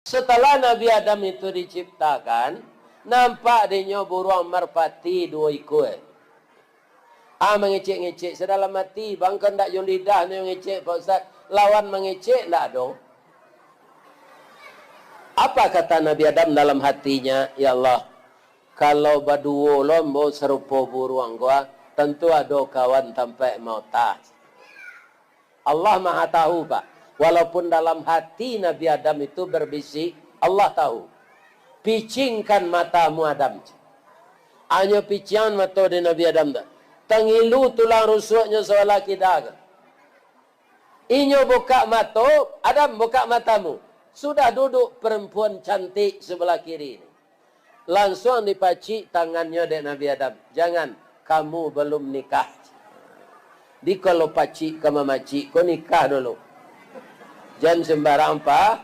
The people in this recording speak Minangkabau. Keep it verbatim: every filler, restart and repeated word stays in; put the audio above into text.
Setelah Nabi Adam itu diciptakan, nampak dinyo buruang marpati duo ikua. Ah, mangecek-ngecek sadalam ati, "Bang, kok ndak jo lidah nyo ngecek, Pak Ustaz? Lawan mangecek ndak ado." Apa kata Nabi Adam dalam hatinya, "Ya Allah, kalau baduo lo ambo sarupo buruang ko, ah, tantu ado kawan tampek maota." Allah Maha Tahu, Pak. Walaupun dalam hati Nabi Adam itu berbisik, Allah tahu. "Picingkan matamu, Adam." Hanyo piciangan mato di Nabi Adam tu. Tangilu tulang rusuaknyo sabalah kida ko. Inyo bukak mato, "Adam, bukak matamu." Sudah duduk perempuan cantik sebelah kiri ni. Lansuang dipacik tangannyo dek Nabi Adam. "Jangan, kamu belum nikah." Di kalau pacik ka mamacik, ko nikah dulu. Jan sembarang pa-,